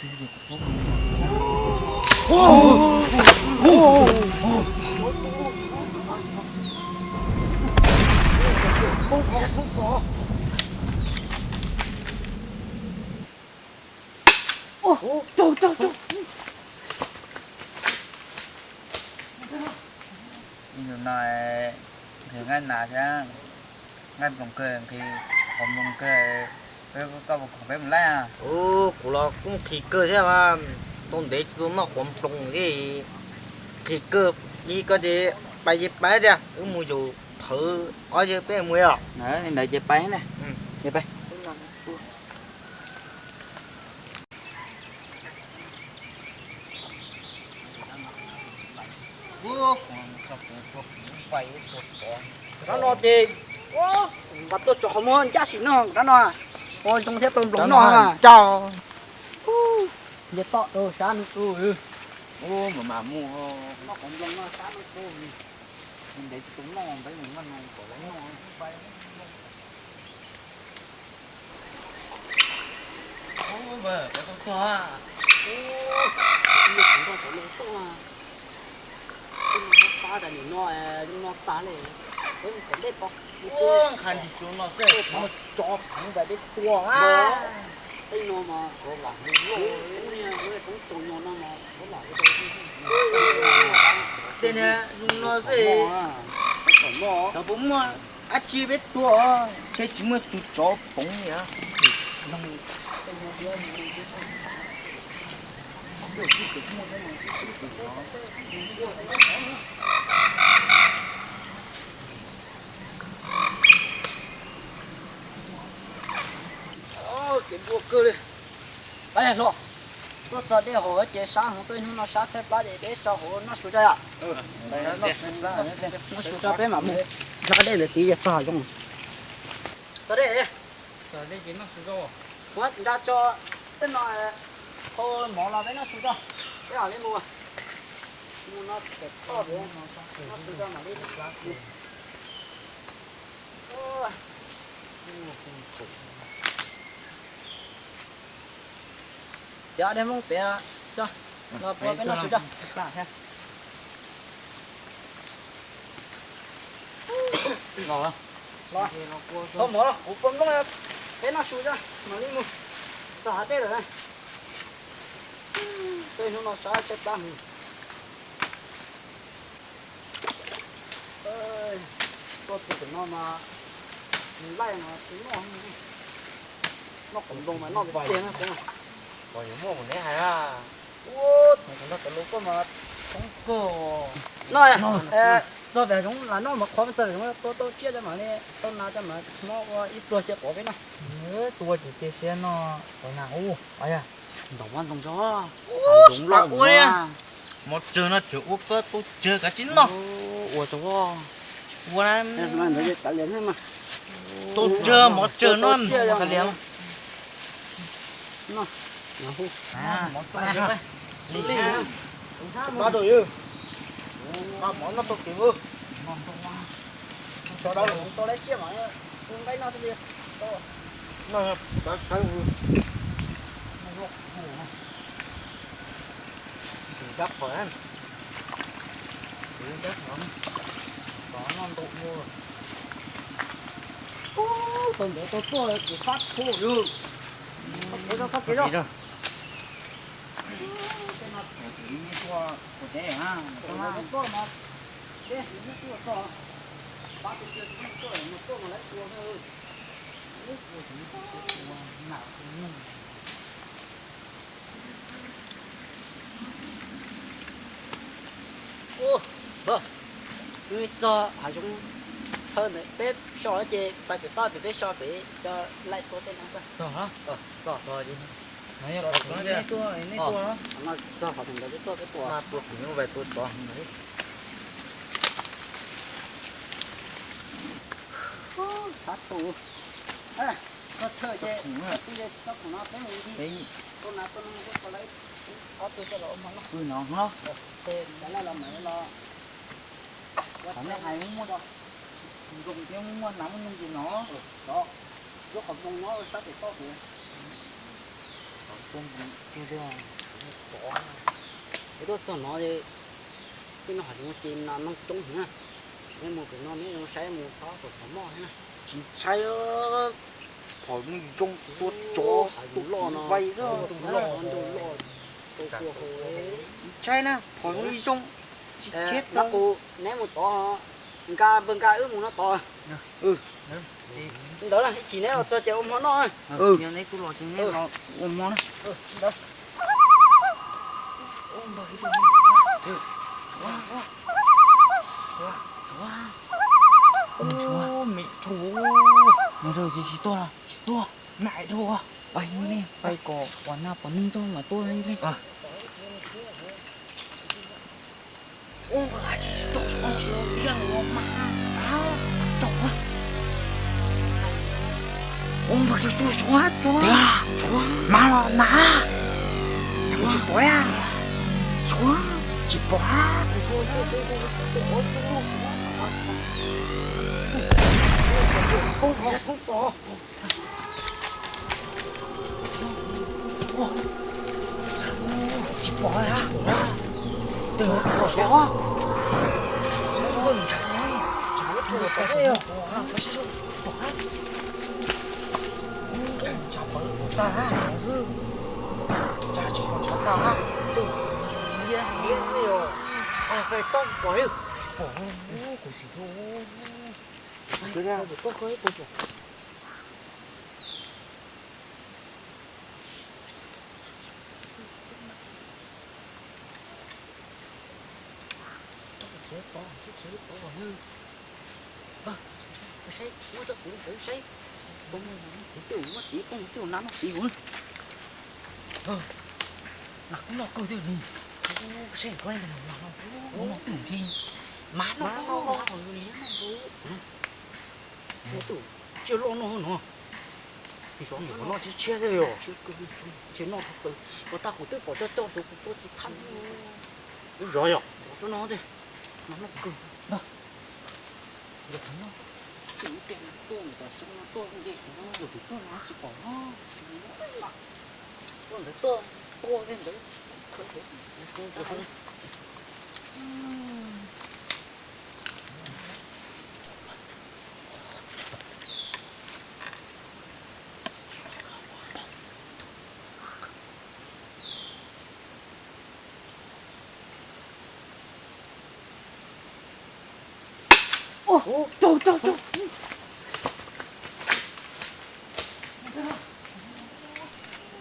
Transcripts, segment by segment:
Ib ntus no nqhis nqaij nas thiab nqaij nploos kawg, nqhis qhov nploos kawg, peb koj puas khoom peb mus laij? Kuv los kuj nqhis kawg thiab, tau ntev tsis tau noj qhov nploos thiab. Nqhis kawg li koj ces pais ces pais tiag, wb mus yaum phawv ob yawg peb mus os. Li ntawd ces pais ne. Ces pais. Rab no ces nqa tuaj tso qhov muag ncaj sim no, rab no ua zoo thiab tau nploos noj. Nce toj rau sab no tu. Mas mas mus noj qhov nploos no sab no tu. Ntev tsis tau noj, ntev mus noj no kom lawv noj. Tej no mas, tej no mas, tej no mas, tej no zoo no xwb. Xyov puas muaj dab tsi peb tua, ntshe tsis muaj tus tsov poov li. Kev npua kawg li. Pab hluas, tuaj txog dej haus ces sab heev, tuaj hnub no sab tshaib plab ces peb so hauv noj su tso yom. Noj su tso peb mam mus nqa dej ntawd tid txog zoo. Txog dej, nqa tso tej no, hau mov los peb noj su tso, peb mam li mus. Mus no pem toj pem, noj su tso mam li. Cov dej Hmoob pem, los peb noj su tso. Hau mov los kuv pua nplooj, peb noj su tso mam li mus. Txog hav dej lawm na. Tej hnub no sab tshaib plab heev. Tuaj tus no mas nws laij no noj, noj qhov nploos mas noj tiag tiag na. Pom yuav muaj mus neb hais na. Ua, tus no tas lus koj mas thoob kawg. Noj, txog pem zoov lam noj mas qhuav txog pem zoov tua tau tsiaj coj mam li, tau nas coj mam muab ua ib pluag xyaw pov peb noj. Tua ces cia siab noj qhov nas ub. Ntaus mab ntoo tso. Ua li. Mov tsawg no tseem ua koj tua tsawg kav tsij noj. Ua tso. Ua na. Tua tsawg mov tsawg no kav liam. Mov tsawg. Li. Nqa mov noj tau kev. Sawv daws tau lawv tsiaj mas ua nqaij noj thiaj li tau. Noj sawv sawv. Tus rab phom na. Tus rab phom. Tom noj ntau ua. Tau ntawd tau tuaj ces fab tshua yus. Txhob kev, txhob kev. Tej no tus ib tuaj ua teb na, tus no tuaj mas deb, tus ib tuaj txog, pab tus tiag tus tuaj mas tuaj mas lawv tua. Ub, ua tus ib tuaj ua nam tus nug. Ub, npawg, wb txog hav zoov thawj ntawd, peb so ces pais pem toj pem, peb so pem cov laij tua tej no xwb. Txog, txog, txog. Nej tuaj, nej tuaj. Txog qhov ntawd peb tuaj, peb tuaj. Mas tua kuv nyuj vais tua tsov heev li. Sab tus. Koj thawj ces, tsis tau khoom no peb mus ncig. Tua nas tua noog xwb, tua lawv ob tug coj los ua hmo noj. Pw no hmo. Ces cov laij los mam li los. Qhov nej hais muaj nkoos thiab muaj nas muaj noog ces no. Cov, lub qhov nploos nyob sab pem toj pem. Tuaj txog no, tej no hais tias mus ces nas noog coob heev na. Neb mus pem no neb yuav saib mus txhob pom phom moj thiab na. Tsis ntshai, phom zoo zoo, tua tsov tua loj no, ntau loj, tua kua hau. Tsis ntshai na, phom zoo zoo, tsis thiab txog. Neb mus tod, nka npawg nka wb mus no tod. Ntawd ib chim neb los txog ces ua hmo noj. Neb los ua hmo na. Me thuv, no ces tsis tuaj, tsis tuaj, me dhau. Pais ne, pais kom pom nas pom noog tso mam tuaj ne. Ua npawg, tsis tuaj, tsis tuaj, tsis tuaj, mas tso, ua npawg, tsis tuaj, tsis tuaj, mas los mas, tsis pom, tsis pom. Tsis pom, tsis pom. Tus no suav, ntshav, ntshav pawv tag, ntshav tsis pom ntshav tag, liab liab li os. Pais toj pom li, tsis pom, kuv sim hu. Txiv pov, txiv pov, saib, muab txoj kuv saib, txiv cuj, muab txiv poob cuj na, muab txiv kuv. Nas kub loj kawg thiab li. Saib, kuv no twb ntshe mas no, tsiaj loj no no. Tus xyov nim qhov noj tshiab tshiab thiab yom. Tsis noj thaum kawg, ua tag kuv twb pom coj coj xyov kuv tua tsis thab. Lub zov yom, rau no thiab. Mas noj kawg. Yog qhov noj, tus pliag no tuaj, mus tom xyoo no tuaj nce xyov no, tus tuaj no tsis pom no. Tuaj ntawd tuaj, tuaj kiag ntawd. Ua, raug, raug, raug.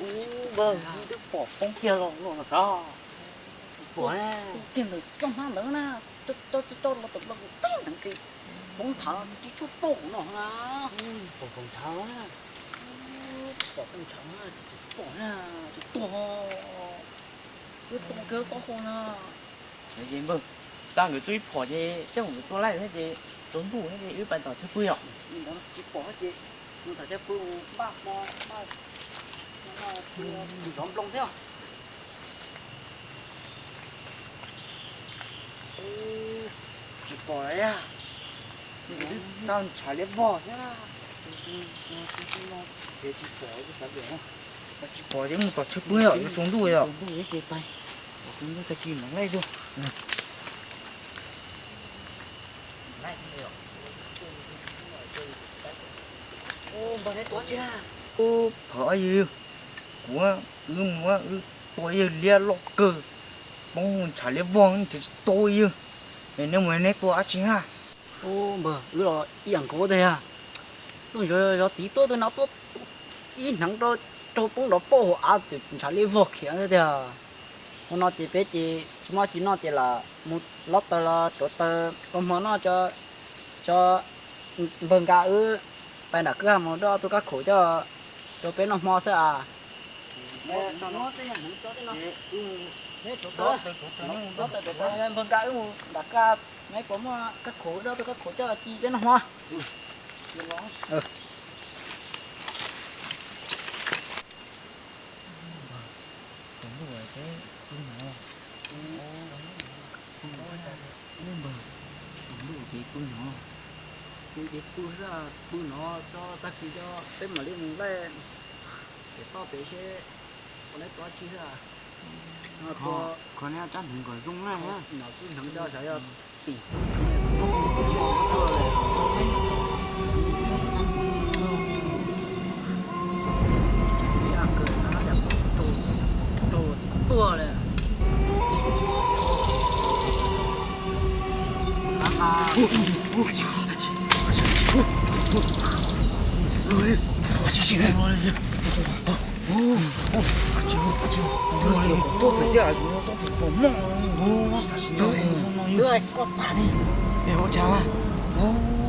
Ub, twb pom poob kiag los los no sav. Pom kiag ntawm txoj hmab ntawd na, coj coj los tawm plaws kuv tib neev ces poob nthav los tsis tshua pom no na. Pom poob nthav na, pom poob nthav na, tsis tshua pom na, tsis tuag, twb tuag kiag taub hau na. Ces npawg, tag nkawd tuaj ib phom ces coj nkawd tua laij thiab ces tsaus ntuj thiab ces wb pais tom chaw pw yom. Tsis pom ces mus tom chaw pw, npaj hmo, npaj zov nplooj thiab. Tsis pom lawm, xav ntshav liab vog thiab. Tsis pom, tsis pom ces mus tom chaw pw yom, yuav tsaus ntuj yom. Tag kis mam laij dua. Ub, phav yawg, kuv, wb mus wb tua yawg liab loj kawg, poob ntshav liab vog nrhiav tsis tau yawg. Es neb mus neb tua dab tsi na? Ub, npawg, wb los ib yam nkaus tiag. Tuaj zov zov txiv tuaj, tus no tuaj ib hneev rau raug poob nrov pauj hauv av, ntshav liab vog khiav tiag. Hmo no ces peb ces tsis muaj tsis noj ces lam mus lob taws los rauv taws ua hmo noj tso. Npawg Nkaj wb pais nram kwj ha mus doj tus kab khaum coj rau peb noj hmo xwb as. Npawg Nkaj wb mus nram kwj ha, neb puas muaj kab khaum doj tus kab khaum coj ci peb noj hmo. Tus ntuj pw no, npawg, tus ntuj ces pw no, pw ces pw xwb, pw no tso tag kis coj peb mam li mus laij pem toj pem seb Qhov nej coj hneev kom zoo na. Nom xwb hneev coj xyov yog tim xwb. Tuaj li.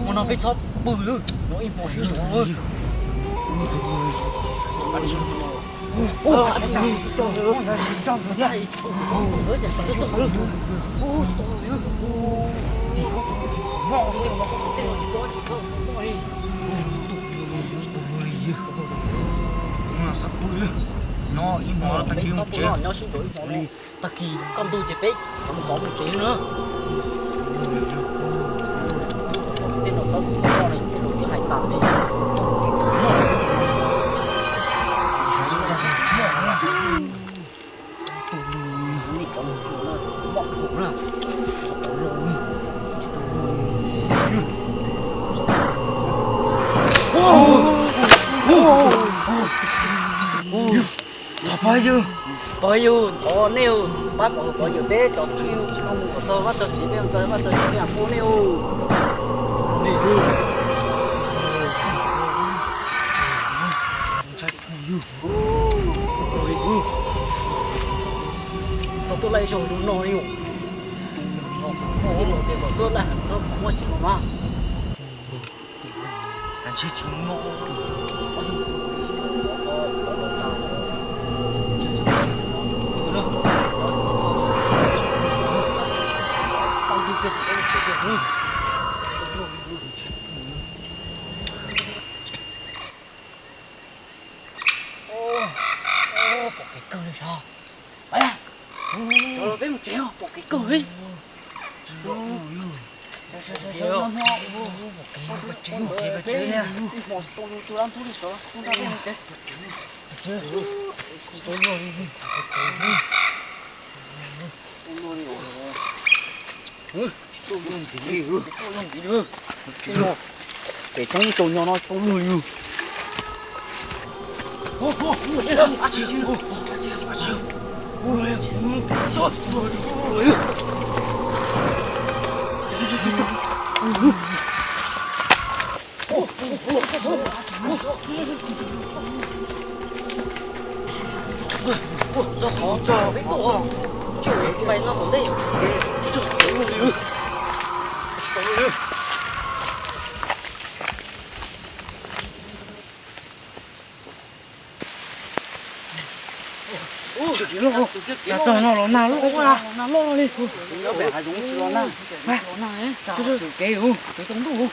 Ua no peb txhob pw, no ib hmo xwb. Nyob ib hmo, tag kis mus tsev. Tag kis kaj ntug ces peb mus ntxov mus tsev na. Tej no txhob mus toj li, tej no twb hais tas li. Nej cov mus na, moj dhau na. Pog yawg, pog yawg, thov nej pab kom pog yawg peb cov tsis mus kom txog vaj txog tsev, peb mus txog vaj txog tsev peb mam pub nej. Tau tuaj laij zaug zoo no li. Tej laus tias kom tuaj laij heev txhob pom muaj tsis zoo na. Ntshe tsis muaj. Pom kev kawg li sav. Peb mus tsev, pom kev kawg li. Peb mus tsev, peb mus tsev. Pem coob tau nyo no tau luag li. Txog qhov txog peb tuaj, tsis pais no tom ntej yuav tsis kev, tsis txog kev luag li. Tsis kev loj, txog no los nag loj, nag loj li. Nyob pem hav zoov tsis los nag. Tsis kev, kev tau ntuj.